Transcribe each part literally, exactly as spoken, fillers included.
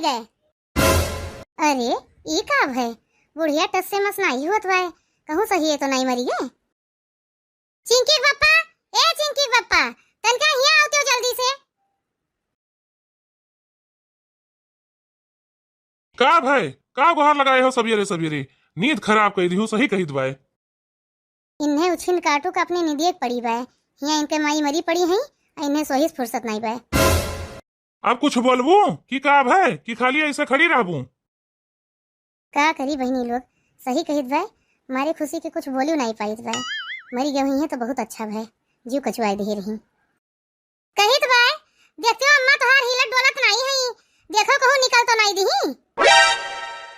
गए। अरे, ई का भय? बुढ़िया टस से मस नाई होत बाय, कहूँ सही है तो नाई मरी गए। चिंकी के पप्पा, ए चिंकी के पप्पा, तनका हियाँ आवते हो जल्दी से। का भय, का गुहार लगाए हो सबेरे सबेरे? नींद खराब कई दिहू, सही कहित बाय। इन्हें उछिन काटू का अपने निदिये के पड़ी बाय। हियाँ इनके माई मरी पड़ी हैं, आ इन्हें सोहिस फुर्सत नाई बाय। अब कुछ बोलबू कि का भय, कि खाली ऐसे खड़ी रहबू? का करी बहिनी लोग, सही कहित बाय, मारे खुशी के कुछ बोलियो नाई पाइत बाय। मरी गई हैं तो बहुत अच्छा भय, जीव कचुआई दिहे रही। कहित बाय, देखते हो अम्मा तोहार हिलत डोलत नाई है, देखो कहूँ निकल तो नाई दिही।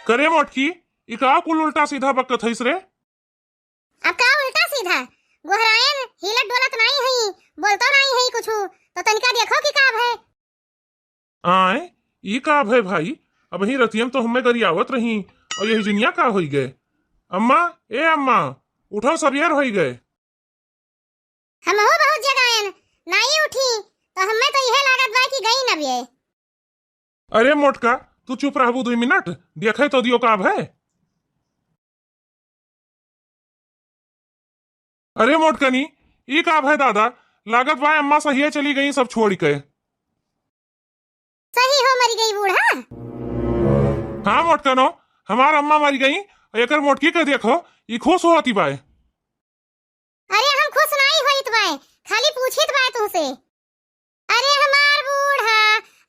करे मोटकी, ई का कुल उल्टा सीधा बकत हईस रे? अब का उल्टा सीधा? गोहरायन हिलत डोलत नाई है, बोलतो नाई है कुछ, तो तनिका देखो कि का भय। आय, ई का भय भाई? अबहीं रतियम तो हमें गरियावत रही, और यही जुनिया का होई गए? अम्मा, ए अम्मा, उठो, सबियर होई गए। हमहू बहुत जगायन, नाई उठी, तो हमें तो इहे लागत बा कि गई न बिये। अरे मोटका, तू चुप रहबू दुई मिनट, देखे तो दियो का भय। अरे मोटकनी, ई का भय दादा, लागत बा अम्मा सहिए चली गई सब छोड़ के। सही हो मरी गई बूढ़ा। हाँ मोटकनो, हमार अम्मा मरी गई, एकर मोटकी के देखो, ई खुश होती बाय। अरे हम खुश नाई होइत बाय, खाली पूछित बाय तुमसे। अरे हमार बूढ़ा,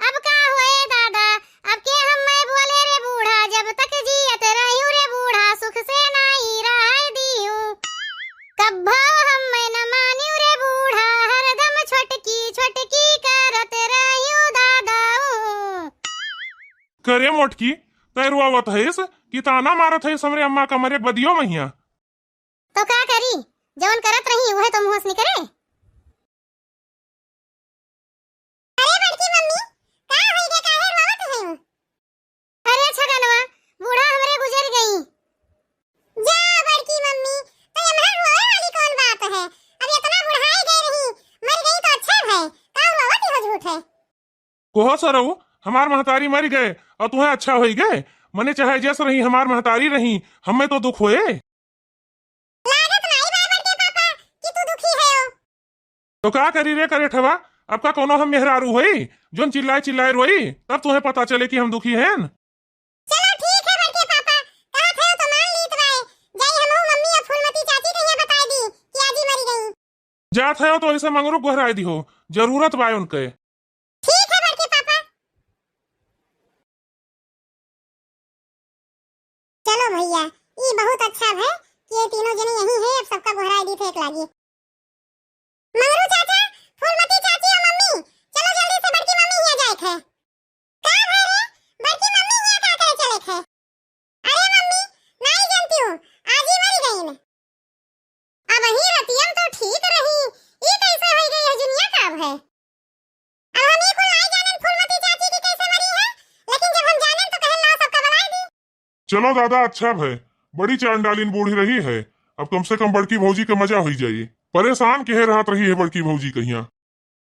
अब का होए दादा, अब के हम्मे बोले रे बूढ़ा, जब तक जियत रह्यू रे बूढ़ा, सुख से नाई रहै दियू। कब्भो हम्मे न मान्यू रे बूढ़ा, हरदम छोटकी छोटकी करत रह्यू दादा। करे मोटकी, तै रोवत हइस कि ताना मारत हइस हमरे अम्मा का मरे बदियो महिया? तो का करी, जवन करत रही उहे तो मुँह से निकरे। अरे बड़की मम्मी, का होई गे, काहे रोवत हऊ? अरे छगनवा, बूढ़ा हमरे गुजर गई। जा बड़की मम्मी, तो एम्हर रोवे वाली कौन बात है? अब इतना बुढ़ाई गई रही, मर गई तो अच्छा है, का रोवत हो झूठे? कोहो सरऊ, हमार महतारी मरि गए और तुहें अच्छा होई गए। मने चाहे जस रही हमार महतारी रही, हमें तो दुख होए। लागत नाई बा बड़के पापा कि तू दुखी हयो। तो का करी रे करेठवा, अब का कोनो हम मेहरारू होई जोन चिल्लाए चिल्लाए रोई, तब तुहें पता चले कि हम दुखी हैं। चलो ठीक है बड़के पापा, कहत हयो तो मान लीत बाय। जाई हमहू मम्मी और फूलमती चाची के यहाँ बताई दी कि आजी मरी गई। जात हयो तो ऐसे मंगरू गोहराई दिहो, जरूरत बाय उनके। ठीक है बड़के पापा। चलो भैया, ई बहुत अच्छा है कि ये तीनों जने यहीं हैं, अब सबका गोहराई दी थे एक लागी। मंगरू चाचा, फूलमती चाची और मम्मी, चलो जल्दी से बड़की मम्मी हियां जाए थे। का भय रे? बड़की मम्मी हियां का करे चले थे? अरे मम्मी, नाई जानती हूँ, आज ही मरी गई ने। अब ही रतियम तो ठीक रही, ई कैसे होई गई है जुनिया का अब है? अब हम ई कुल नाई जानेन फूलमती चाची की कैसे मरी है, लेकिन जब हम जानेन तो कहन ला सबका बलाई दी। चलो दादा, अच्छा भय, बड़ी चांडालिन बूढ़ी रही है, अब कम से कम बड़की भौजी के मजा होई जाई। परेशान केहे रहत रही है बड़की भौजी कहिया।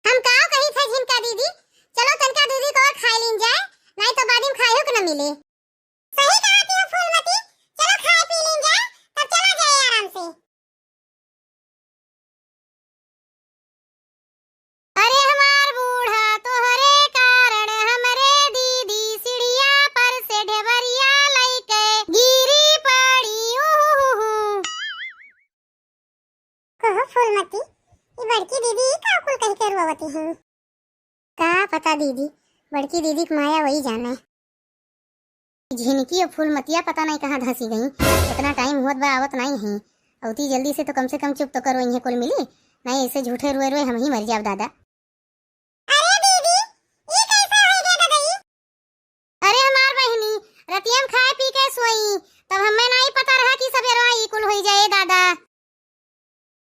हम काव कही थे झिनका दीदी, चलो तनका दीदी को और खाए लीन जाए, नाई तो बाद में खाए के न मिले। सही कहा थी फूलमती, चलो खाए पी लीन जाए, तब चला जाए आराम से। अरे हमार बूढ़ा, तोहरे कारण हमरे दीदी सीढ़िया पर से ढेबरिया लइके गिरी पड़ी। उहुहुहु। कहो फूलमती, ई बड़की दीदी ई का कुल कह के रोवती हैं? का पता दीदी, बड़की दीदी के माया वही जाने। झिनकी और फूलमतिया पता नहीं कहाँ धंसी गई, इतना टाइम हुआ बा आवत नहीं है। अउती जल्दी से तो कम से कम चुप तो करो, इन्हें कुल मिली, नहीं ऐसे झूठे रोए रोए हम ही मर जाब दादा। अरे दीदी, ई कैसे होई गे ददई? अरे हमार बहिनी, रतिया में खाए पी के सोई, तब हमें नहीं पता रहा कि सबेरवा ई कुल होई जाए दादा।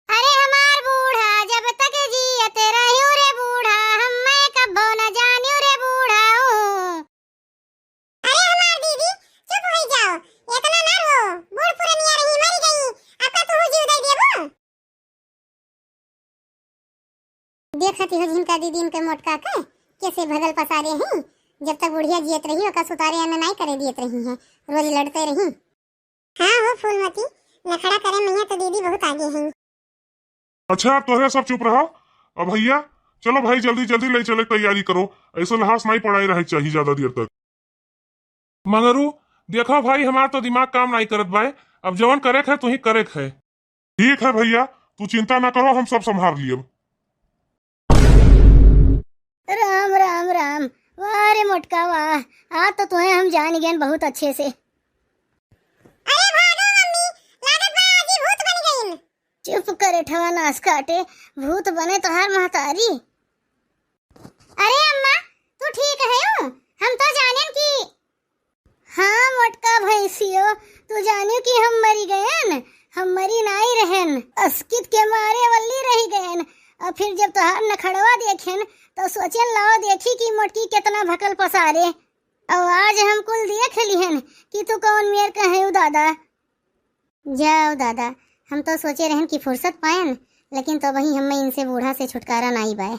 अरे हमार बूढ़ा, जब तक जियत रह्यू रे बूढ़ा, हमें कब्बो न जान्यू रे बूढ़ा। ओ। अरे हमार दीदी, चुप होई जाओ, इतना ना रो, बूढ़ पुरनिया रही, मरी गई, आपका तू जीव दे देबो। देखत हो झिनका दीदी इनके मोटका के कैसे भगल पसारे हैं। जब तक बुढ़िया जियत रही, ओका सुतारे अन्न नाई करे दियत रही हैं, रोज लड़ते रही। हाँ हो फूलमती, नखड़ा करे में तो दीदी बहुत आगे हैं। अच्छा, तोहरे सब चुप रहो। अब भैया, चलो भाई, जल्दी जल्दी ले चले, तैयारी करो। ऐसे लहास नाई पड़ाए रहे चाहिए ज्यादा देर तक। मंगरू, देखो भाई, हमार तो दिमाग काम नाई करत बाय। अब जवन करे के है, तुही करे के है। ठीक है भैया, तू चिंता ना करो, हम सब संभाल लियब। राम राम राम। वाह रे मोटका वाह, आज तो तुहे हम जान गए बहुत अच्छे से। अरे भागो मम्मी, लागत बा आज ही भूत बन गईन। चुप करे ठवा नास काटे, भूत बने तोहार महतारी। अरे अम्मा, तू ठीक है? हम तो जानेन कि हाँ मोटका भैंसियो, तू जानियो कि हम मरी गयन, हम मरी नाई रहन, अस्कित के मारे वल्ली रही गयन। और फिर जब तोहार नखड़वा देखेन तो सोचेन लाओ देखी कि मोटकी कितना भकल पसारे। और आज हम कुल देख लिहन कि तू कौन मेर कहे दादा। जाओ दादा, हम तो सोचे रहन कि फुर्सत पायन, लेकिन तो वही हमें इनसे बूढ़ा से छुटकारा नाई बाय।